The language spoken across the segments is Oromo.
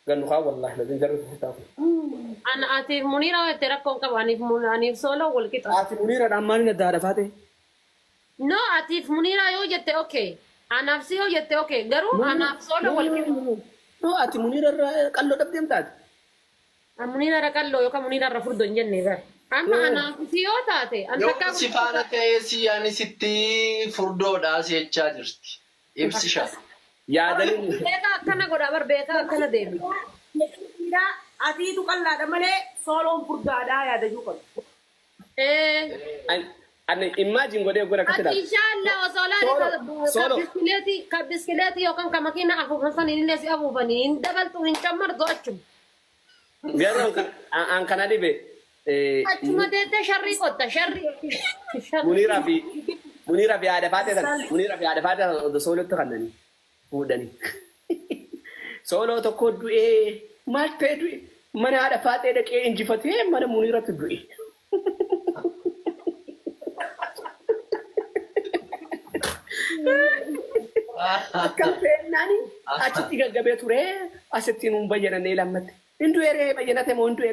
Gannu kaa wallaahi lazin jarri taa'u. Ana atiif Muniira jettee rakkoon qabu aniif aniif Sooloo wal qixa. Ati Muniiraadhaan maaliin adda haadha faate? No, atiif Muniira yoo jette okay. Anaaf si yoo jette okay. Garuu anaaf Sooloo wal qixa. No, ati Muniira irraa qalloo dhabdeem taate. Muniira irra qalloo yookaan Muniira irra furdoo hin jenne bara. Amma anaaf si yoo taate an Yoo takkaa si faana ta'ee si ani sitti furdoodhaa si jechaa jirti. Ibsisha. Yaadanii Beekaa akkana godha bar, beekaa akkana deemi. Atiitu qal'aadha malee Sooloon furdaadhaa yaadachuu qabdu. Ani imagine godhee godha akkatti Ati ilaala. inshallah osoo laale Soolo. ka biskileetii yookaan ka makiina afuufan san illee si afuufanii hin dabaltu, hin cammartu achuma. Garuu an kana dhibe Achuma teettee sharrii qotta sharrii. Muniiraa fi haadha faatee sana, Muniiraa fi haadha faatee sana odoo Soolootti kannanii fuudhanii. Sooloo tokko du'ee, maal ta'e du'e? Mana haadha faatee dhaqee injifatee mana Muniiratti du'e. Akkam ta'ennaani achitti gaggabee ture, asitti nuun bayyanannee lammatti. Hin du'e ree, bayyanate moo hin du'e?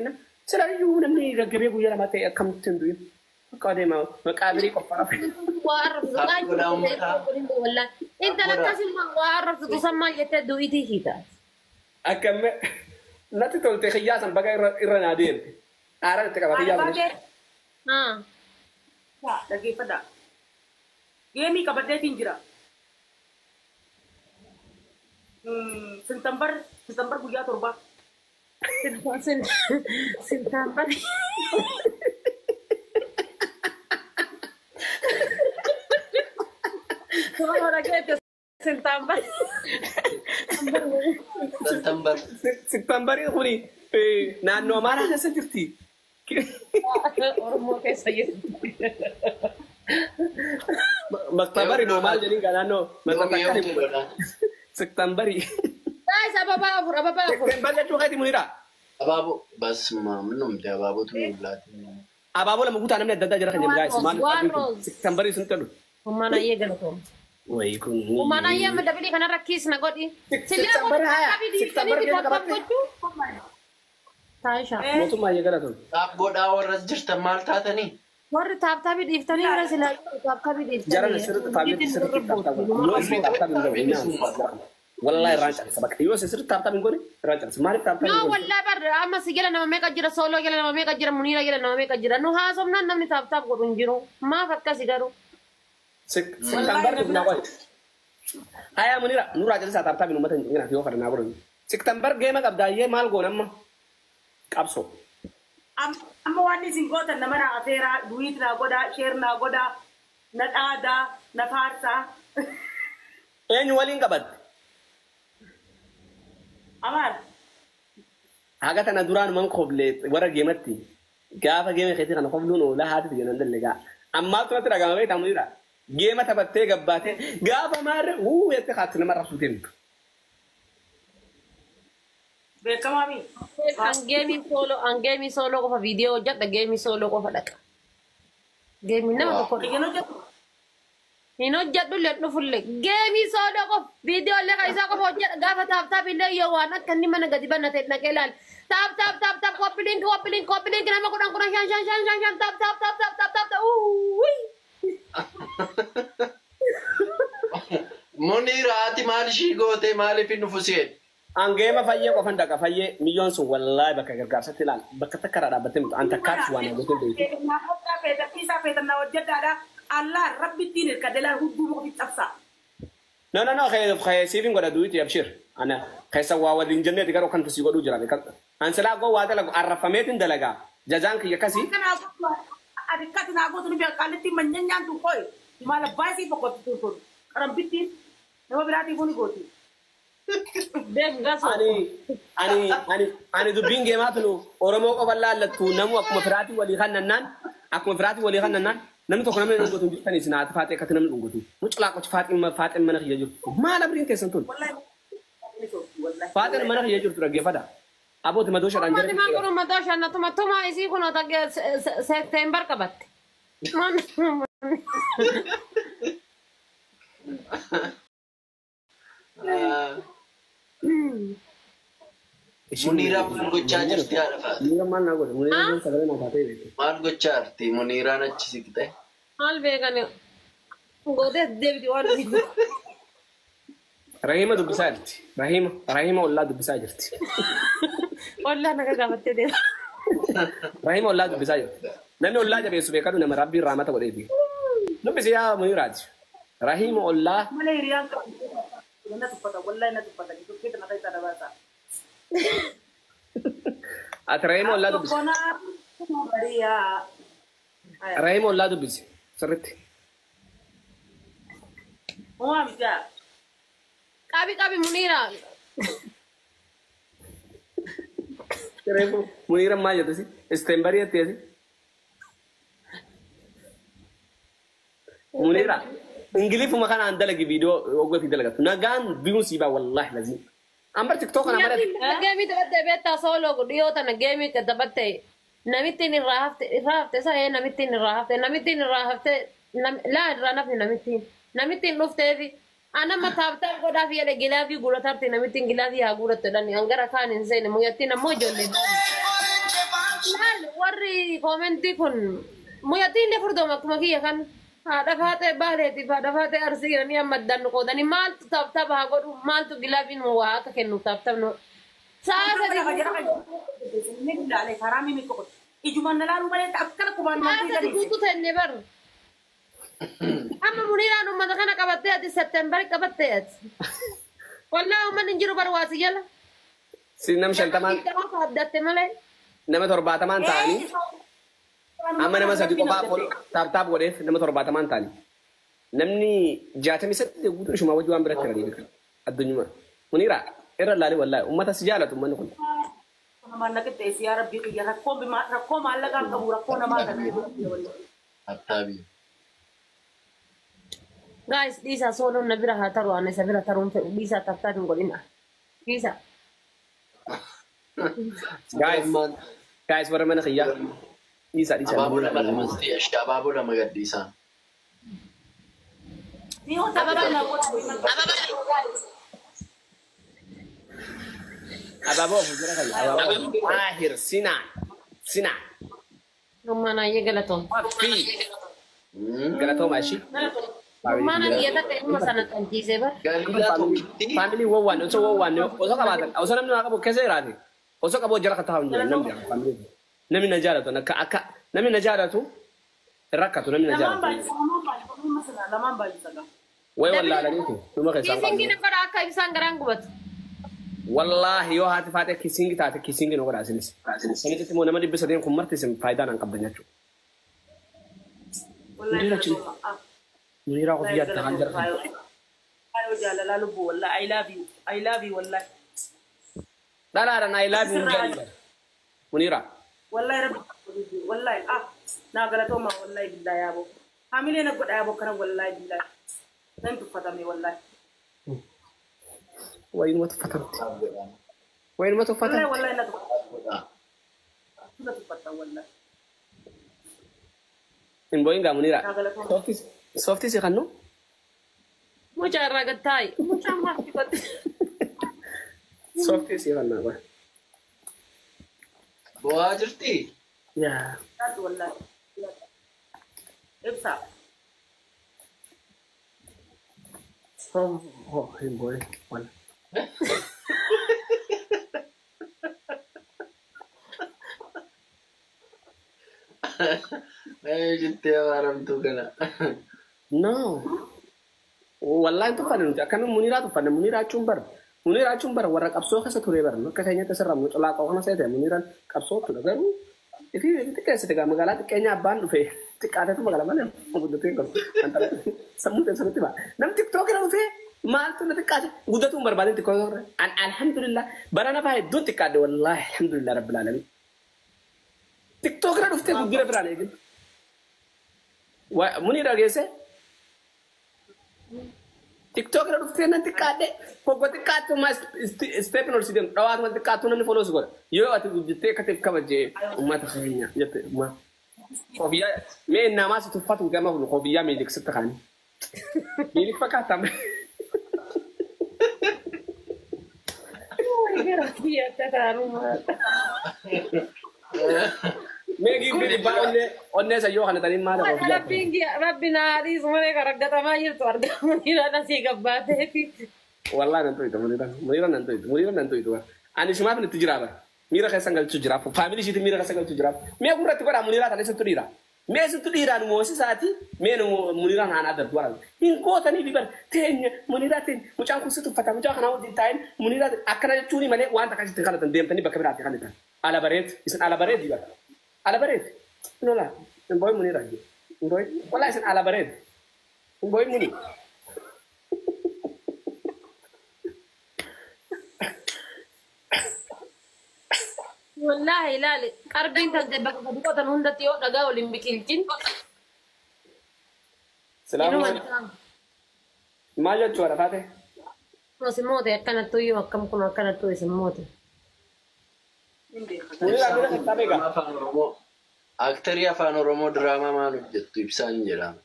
Silaayyuu namni gaggabee guyyaa lama ta'e akkamitti hin du'in? Akka adeema maqaa birii qophaa'aa. Waa arrabsitu wallahi. Intala akkasuma waa arrabsitu san maal jettee du'iitii hiita. Akkam natti tolte, xiyyaa san baga irra naa deemte. Aaraan itti qaba xiyyaa sun. Dhaggeeffadhaa. Geemii qabadheetiin jira. September guyyaa 7. Sintaambar. Sooloo dhageette sintaambar. September. Septemberiin kuni naannoo Amaaraa keessa jirti. Oromoo keessa jirti. Maktabari moo maal jedhin gaa naannoo Septemberii. Guys, ababaa afur, ababaa afur. September jechuu keeti, Muniira. Abaaboo basma minumti abaabootu mul'ata. Abaaboo lama guutaa, namni adda addaa jira kan jedhu guys. Maal Waan rose. Septemberii sun ta'u. Hummaan ayyee galatoom. Wayi kun. Hummaan ayyee amma dabilii kanarra kiis na godhi. September haya. September keessa qabatte. Taayisha. Mootummaa ayyee galatoom. Taap godhaa, warras jirtan maal taatanii? Warri tap tapii dhiiftanii warra silaa tap tapii dhiiftanii. Jarana sirriitti taapii, sirriitti tap tapii. Yoo isin tap tapii hin godhe, wallahi irraan calisa bakka. Yoo isin sirriitti tap tapii hin godhe, irraan calisa. Maaliif tap tapii No, hin godhe? wallahi bar amma si jala nama meeqa jira, Sooloo jala nama meeqa jira, Muniira jala nama meeqa jira. Nu haasofnaan namni tap tap godhu hin jiru. Maaf akkasi garuu? September naa qoy. Haya Munira, nurraa calisaa, tap tapii uummata hin cinginaaf yoo kana naa godhan. September geema qabdaayyee maal goon amma? Qabsoo. Amma waan isin gootan nama naa afeeraa, duet naa godhaa, share naa godhaa, na dhaadaa, na faarsaa. Eenyu waliin qabatte? Amaar. Haga tana duraan man koblee warra geematti gaafa geema keetii kana kobluun oolaa haati jedhan dallegaa. Ammaatu natti dhagama beektaa, Munira. Geema taphattee gabbaatee gaafa maarree wuu jettee kaatti nama rabsuu deemtu. Beekamaa mi? An geemii sooloo, an geemii sooloo qofa viidiyoo hojjedha, geemii sooloo qofa dhaqa. Geemii nama tokko Kiyyan hojjetu. hin hojjedhu illee dhufullee geemii sooloo qofa viidiyoo illee kan isaa qofa hojjedha. Gaafa tap tap illee yoo waan akka inni mana gadi bannate dhaqee ilaali. Tap tap tap tap, copy link, copy link, copy link, nama 10 10 5 5 5 5 5, tap tap tap tap tap tap tap, uuuy. Muniira, ati maal ishii goote? Maaliif hin dhufu si'een? An geema fayyee qofan dhaqa, fayyee miyyoon sun wallaahi bakka gargaarsatti ilaal, bakka takka irraa dhaabbattee miti an takkaatti waan hojjetee beeku. Naa hodhaa feetan, dhiisaa feetan, naa hojjedhaadha. Allah rabbittiin hirkadhe laal, hudduu muka fi cabsaa. No, no, no, kee siifin godha duuti, abshir. Ana keessa waa waliin jenneeti garuu kan tusii godhuu jira. An silaa goo waa dalagu arrafameetiin dalagaa. Jazaan kiyya akkasii. Ati akkati naa gootu ni beeka, qaallitti manyanyaan tun koy. Maal abbaa isii boqottu tun qarambittiin nama biraatiin kuni gooti. Deem gasoo. Ani dubbiin geemaa tunu Oromoo qofa laallattu, namu akkuma firaatii walii kannannaan, akkuma firaatii walii kannannaan, namni tokko namni dhungatu hin jirtanii isin haati faaxee akkatti namni dhungatu. Mucalaa qochi faaxeen, faaxeen mana kiyya jirtu. Maal abriin keessan tun? Wallahi wallahi. Faaxeen mana kiyya jirtu dhaggeeffadha. Abooti madoo shadhaan Ummati maan jira. kun mataa shanna tuma tuma isii kun September qabatte. Maan- Muniiraan maal gochaa jirti haadha faate? Muniiraan maal naa godhe? Muniiraan sagalee naa taatee beekte. Maal gochaa jirti? Muniiraan achi siqxe. Maal beekani? Gootee deebiti waan hojii. Rahima dubbisaa jirti. Rahima Rahima ollaa dubbisaa jirti. Ollaa naga gaafattee deema. Rahima ollaa dubbisaa jirti. Namni ollaa jabeessu beekadu nama rabbiin raamata godheefi. Dubbisi yaa Muniiraati. Rahima ollaa. Malee hiriyaan qabu. Na tuffata wallahi na tuffata. Tokkee kana keessaa dabaasa. Ati Rahima ollaa dubbisi. Rahima ollaa dubbisi. Sirriitti. Uumaa mitaa. Qabi qabi Muniira. Reefu Muniira maal jette si? Isteembarii jettee si? Muniira. Ingilifuma kanaan dalagi viidiyoo waggaa fi dalagattu. Nagaan biyuun siibaa wallaahi laziim. Ambar TikTok kana malee. Geemii taphattee beektaa sooloo dhiyoo tana geemii taphattee namittiin irraa hafte irraa hafte sa'ee namittiin irraa hafte namittiin irraa hafte laa irraa nafni namittiin namittiin dhufteefi anama taaptaap godhaaf jedhe gilaafii guurataatti namittiin gilaafii haa guurattu jedhani hangara kaan hin seene muyyattiin ammoo ijoollee. Laal warri koomentii kun muyyattiin illee furdooma akkuma kiyya kan haadha faatee baaleetiif haadha faatee arsii jedhanii amma addaan nu qoodanii maaltu taaptaap haa godhu maaltu gilaafiin waa akka kennu taaptaap nu. Sa'a sadii Ijuma na laaluu malee akkana qubaan sa'a sadii guutuu tenne baru. Amma Muniiraan uummata kana qabattee ati Septembarii qabattee ati. Wallaa uummanni hin jiru bar waasi jala. Si nama 50 Addatte malee. Nama 70 ta'anii amma nama 3 qofaa taaptaap godheef nama 70 ta'anii. Namni 68 guutuu ishuma wajji waan biratti jiranii beekan. Addunyuma. Muniira irra laalee wallaahi uummata si jaalatu uummanni kun. Maallaqa ta'e yaa rabbii qiyya rakkoo maallaqaan qabu rakkoo namaa kana. Attaabii. Guys, dhiisaa sooloon na bira haa taru ana isa bira taruun fedhu dhiisaa taaptaap hin godhina. Dhiisaa. Guys, guys warra mana kiyyaa. Dhiisaa dhiisaa. Abaaboo lama lamatti abaaboo lama gadhiisaa. Abaaboo of jira kan abaaboo. Maahir Sinaan Sinaan. Rummaan ayyee galatoom. Fi galatooma ishii. Rummaan ayyee takka ilma sana xanjiisee bara. Galiilaa tokkitti. Faamilii wawwaanne osoo wawwaanne osoo qabaatan osoo namni waa qabu keessa jiraate osoo qabu jara kataa hin jiran namni faamilii namni na jaalatu akka akka namni na jaalatu rakkatu namni na jaalatu. Lamaan baay'isa. Way wallaalaniitu dhuma keessaa Kiisingi bara akka ibsaan garaan gubatu. Wallaahi yoo haati faatee kiisingi taate kiisingi nu godha isinis. Sanitti immoo nama 300 kun marti isin faayidaan hin qabdan jechuudha. Muniiraa qofi yaadda kan jara. Ayo jaalalaa lubbuu wallahi I love you I love you wallahi. Dhalaadhaan I love you jedhi. Muniiraa. Wallahi rabbi wallahi ah naa galatooma wallahi billahi yaaboo. Hamilee na godha yaaboo kana wallahi billahi. Nan tuffatame wallahi. Wayinuma tuffatamte. Wayinuma tuffatamte. Wallahi na tuffatta wallahi. Hin boo'in gaa Muniiraa. Sooftii si kannu? Mucaa irraa gad taa'i. Mucaan maaf dhiqatte. Sooftii si kannaa qoy. Bo'aa jirti? Yaa. Wallahi. Ibsa. Oh, hin boo'in. Wallahi. Jettee abaaramtuu kana. No. Wallahi tuffanne nuti akkamiin Muniiraa tuffanne Muniiraa jechuun bara Muniiraa jechuun bara warra qabsoo keessa ture bara akka keenyatti asirraa mucalaa qofana seete Muniiraan qabsoottudha garuu ifi xiqqeessite gaa magaalaa xiqqeenya abbaan dhufe xiqqaateetu magaalaa malee guddatee hin qabu. Sammuu teessanitti ba'a. Namni tiktookira dhufee maaltu na xiqqaate guddatuu hin barbaadin tiktookira. An alhamdulillah bara nafaa hedduun xiqqaadde wallahi alhamdulillah rabbil alamin. Tiktookira dhuftee guddina biraan eegin. Muniiraa geesse TikTok irra dhuftee nan xiqqaadhe hogga xiqqaattu ma steepin ol si deemu dhawaatuma xiqqaattu namni follow si godha. Yoo ati guddattee akka ta'eef kabajee uummata keenya jette uummata. Koofiyyaa mee namaa si tuffatu gama kun koofiyyaa miiliksitti kaanii. Miilik fakkaata. Meegi fi dhibbaa onnee sayyoo kana taniin maal qabu? Rabbi naadhiis malee karaggatamaa jirtu argamu dhiiraan asii gabbaateeti. Wallahi nan to'itu Muniiraan nan to'itu Muniiraan nan to'itu. Ani simaaf itti jira bara. Miira keessan galchuu jiraaf. Faamilii ishiitti miira keessan galchuu jiraaf. Mee gurratti godhaa Muniiraa tana isattu dhiira. Mee isattu dhiiraan moosisaati mee Muniiraan haanaa darbu bara. Hin gootanii fi bara teenya Muniiraa teenya mucaan kun si tuffata mucaa kanaa wajjin taa'in Muniiraa akkana jechuuni malee waan takka isitti kadhatan deemtanii bakka biraatti kadhatan. Ala bareed isin ala bareed bara. Ala bareed. Nola hin boo'in Muniiraa hin boo'in walaa isin ala bareed hin boo'in Munii. Wallahi ilaali qarbiin tante bakka gadi qotan hundatti yoo dhagaa waliin biqilchin. Silaamu maal jechuudha faate? Isin moote akkanattuu iyyuu akkam kun akkanattuu isin moote. Aktarii afaan Oromoo diraamaa maal hojjettu ibsaan jedhama.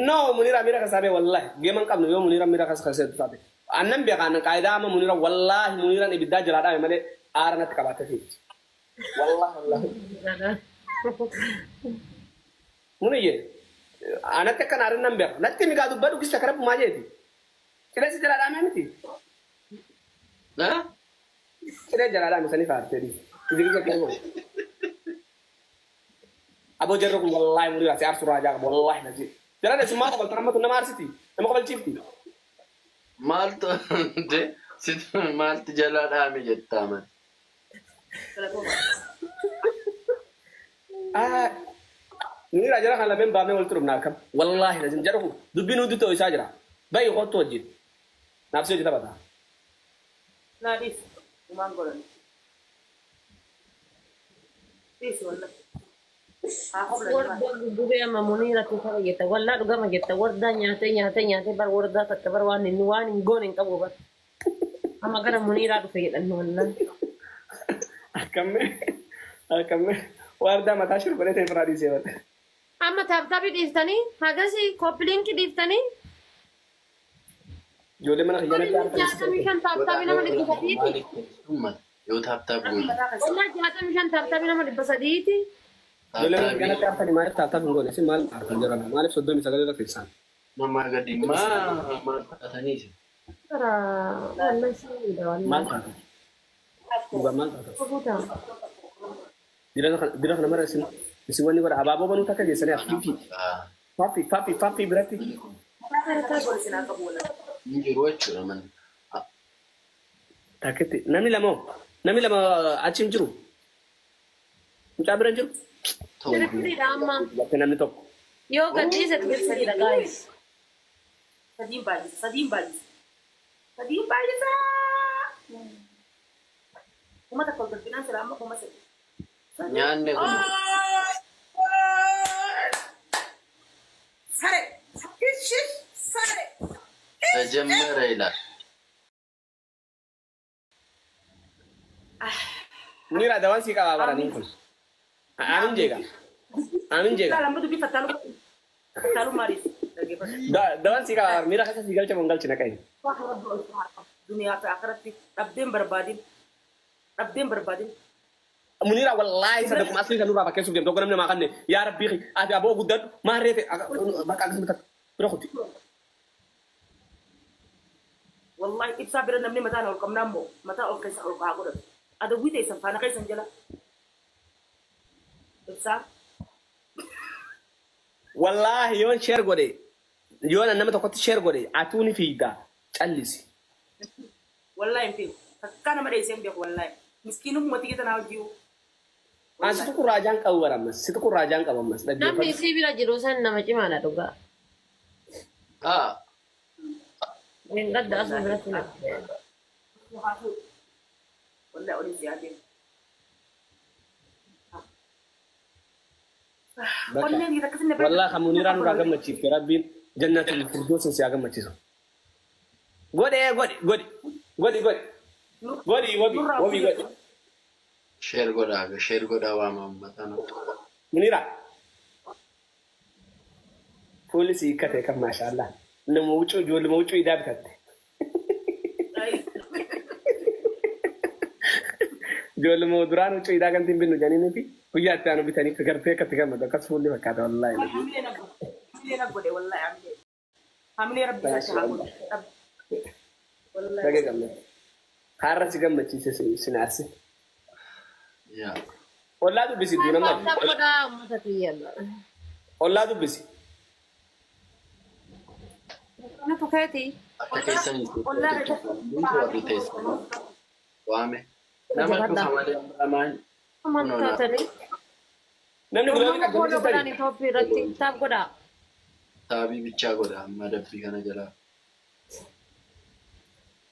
No Muniira miira kasaabee wallahi geeman qabnu yoo Muniira miira kasaabee taate. Annan beekaan qaayidaa amma Muniira wallahi Muniiraan ibiddaa jalaa dhaabe malee aara natti qabaatee fiiti. Wallahi wallahi. Muniyye anatti akkan aarin nan beeka. Natti migaa dubbadhu kisa kara bumaa jeeti. Qilleensi jalaa dhaame miti. Qilee jalaa dhaame sanii faartee dhiisi. Aboo jarri kun wallahi Muniira si aarsu raajaa qaba wallahi na jee. Jalaan isin maal qabaltu namatu nama aarsiti nama qabalchiifti. Maaltu maaltu jalaa dhaame jettaa man. Muniira jara kan lameen baafnee walitti dhufna akkam wallahi lazim jara kun dubbiin hundi ta'u isaa jira bayi kottu wajjin naafsi hojii taphata. Naadhiis dhumaan godhan. Dhiis wallahi. Wardaa gurguree amma Muniira keessa jetta wallaa dhugama jetta wardaa nyaatee nyaatee nyaatee bar wardaa takka bar waan inni waan hin goone hin qabu bar. Amma gara Muniiraa dhufe jedhan wallaan. Akkamme akkamme wardaa mataa shir godhee ta'e biraa dhiisee bada. Amma taaptaabii dhiiftanii hagasii koppiliinkii dhiiftanii. Ijoollee mana kiyyaanatti aartan. 65 taaptaabii nama 300ti. Yoo taaptaab goone. Wallaa 65 taaptaabii nama 300ti. Ijoollee mana kiyyaanatti aartanii maaliif taaptaab hin goone? Isin maal aartan jiran? Maaliif 39 irra keessaan? Nama gadi maal taataniis? Maal taatan? Dhugaa maal taatan? Dira kana mara isin isin wanni godha abaaboo banuu takka geessanii afiifi faffii faffii faffii biratti. Hin jiru jechuudha manni. Takkitti namni lama achi hin jiru. Mucaa bira hin jiru. Tirippiriidha amma. Bakka namni tokko. Yoo gadhiise tirippiriidha gaayis. Sadiin baay'isa sadiin baay'isa sadiin baay'isa. Kuma takka ol galfinaan sila amma 3,000. Nyaanni kun. Sare! Ishi! Sare! ተጀመረ ይላል። Muniira dawaan sii qabaa baraniin kun. Amin jeega. Amin jeega. Fattaalu maaliif? Dawaan sii qabaa miira keessa sii galcha moo hin galchine qayin. Duniyaa fi akhiratti dhabdeen barbaadin. Dhabdeen barbaadin. Muniira wallahi sadaquma asli kan nurraa fakkeessuuf deemtu tokko namni namaa kanne yaa rabbii ati aboo guddadhu maal reete bakka akkasuma takka bira kuti. Wallahi ibsaa bira namni mataan ol qabnaa immoo mataa ol keessa ol kaa godhatu. Adawwii ta'e san faana keessan jala. Ibsaa. Wallahi yoon sheer godhe yoon nama tokkotti sheer godhe atuu ni fiigda callisi. Wallahi hin fiigu. Takkaa nama dheessee hin beeku wallahi. Miskiinummaa xiqqee tanaa hojii. An situ kurraajaan qabu bara ammas situ kurraajaan qabu ammas. Namni isii bira jiru san nama cimaadha dhugaa. Hin gadda asuma biratti na. Wallahi olin siyaasee. Wallahi kan Muniiraan nurraa gammachiifte rabbiin jannatul firdoosin si haa gammachiisu. Godhe godhi godhi godhi godhi godhi wabi wabi godhi. Sheer godhaa sheer godhaa waama uummataa. Muniira. Fuulli si hiikkate kan maashaallah. Nama wucuu ijoolluma wucuu idaa bitatte. Ijoolluma duraan huccuu hidhaa kan ittiin binnu jedhanii fi guyyaa itti aanu bitanii gartee akkatti gammadu akkas fuulli fakkaata wallaahi. Hamilee na godhe. Hamilee na godhe wallahi hamilee. Hamilee rabbi isa haa godhu. Wallahi. Baga gammadu. Har'a si gammachiise si naarse. Yaa. Ollaa dubbisi duuna Tap maali? tap godhaa uummata kiyya. Ollaa dubbisi. Na tukeeti. Akka keessanii Ollaa warri teessan waame. Nama dhufa malee lamaan Maal taatanii? Namni gulaabii Uummata qabdu fooloo godhaan ni Itoophiyaa irratti tap godhaa. taabii bichaa godha amma dabbii kana jalaa.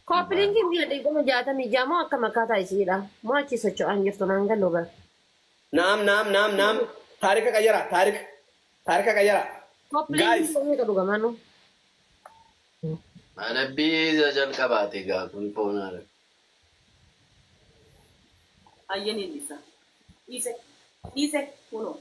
Kooppilinkiin biyya dhiigama 66 moo akka makkaataa isiidha? Moo achi socho'aan jirtu naan galuu bara. Naam naam naam naam. Taarika qayyara taarika. Taarika qayyara. Guys. Kooppilinkiin meeqa dhugamanuu? Adabbii isa jalqabaate gaa kun foonaadha. Ayyaniin isa. Dhiise. Dhiise. Kunoo.